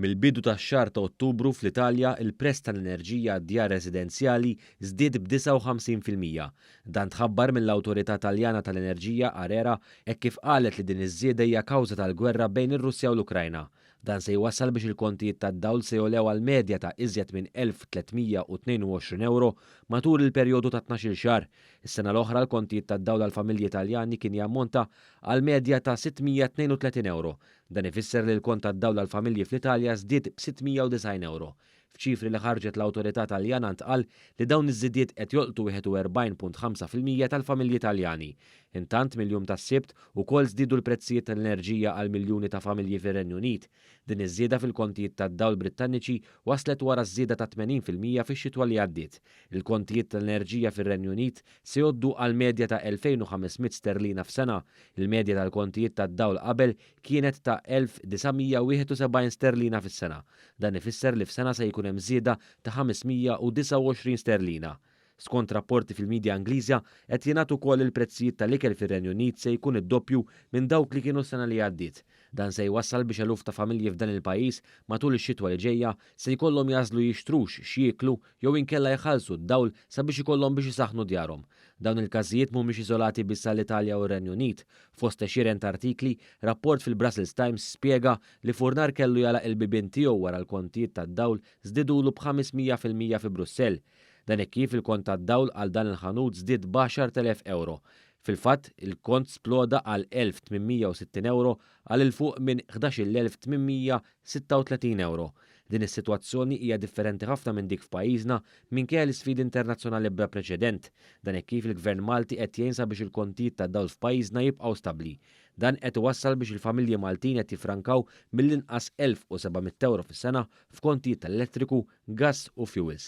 Mill-bidu tax-xahar ta' Ottubru fl-Italja, il-prezz tal-enerġija għad-djar residenzjali żdied b'59%. Dan tħabbar mill-Awtorità Taljana tal-Enerġija, ARERA, hekk kif qalet li din iż-żieda hija kawża tal-gwerra bejn ir-Russja u l-Ukrajna. Dan se jwassal biex il-kontijiet tad-dawl se jogħlew għal medja ta' iżjed minn 1,322 ewro matul il-perjodu ta' tnax-il xahar. Is-sena l-oħra l-kontijiet tad-dawl għall-familji Taljani kien jammonta għal medja ta' 632 ewro. Dan ifisser li l-kont tad-dawl għall-familji fl-Italja żdied b'690 ewro. F'ċifri li ħarġet l-awtorità Taljana ntqal li dawn iż-żidiet qed jolqtu 41.5% tal-familji Taljani. Intant, mill-jum tas-Sibt, ukoll żdiedu l-prezzijiet tal-enerġija għal miljuni ta' familji fir-Renju Unit. Din iż-żieda fil-kontijiet tad-dawl Brittaniċi waslet wara ż-żieda ta' 80% fix-xitwa li għaddiet. Il-kontijiet tal-enerġija fir-Renju Unit se jgħoddu għal medja ta' 2,500 sterlina f'sena. Il-medja tal-kontijiet tad-dawl qabel kienet ta' 1,971 sterlina fis-sena. Dan ifisser li f'sena se jkun hemm żieda ta' 529 sterlina. Skont rapporti fil-midja Ingliża, qed jingħad ukoll li l-prezzijiet tal-ikel fir-Renju Unit se jkun id-doppju minn dawk li kienu s-sena li għaddiet. Dan se jwassal biex eluf ta' familji f'dan il-pajjiż matul ix-xitwa li ġejja se jkollhom jagħżlu jixtrux x'jieklu jew inkella jħallsu d-dawl sabiex ikollhom biex isaħħnu djarhom. Dawn il-każijiet mhumiex iżolati biss għall-Italja u r-Renju Unit. Fost għexieren ta' artikli, rapport fil-Brussels Times spjega li furnar kellu jagħlaq il-bibien tiegħu wara l-kontijiet tad-dawl żdidulu b'500% fi Brussell. Dan hekk kif il-kont tad-dawl għal dan il-ħanut żdied b'10,000 ewro. Fil-fatt, il-kont sploda għal 1,860 ewro għal 'il fuq minn 11,836 ewro. Din is-sitwazzjoni hija differenti ħafna minn dik f'pajjiżna minkejja l-isfidi internazzjonali bla preċedent. Dan hekk kif il-Gvern Malti qed jgħin sabiex il-kontijiet tad-dawl f'pajjiżna jibqgħu stabbli. Dan qed iwassal biex il-familji Maltin qed jiffrankaw mill-inqas 1,700 ewro fis-sena f'kontijiet tal-elettriku, gass u fjuwils.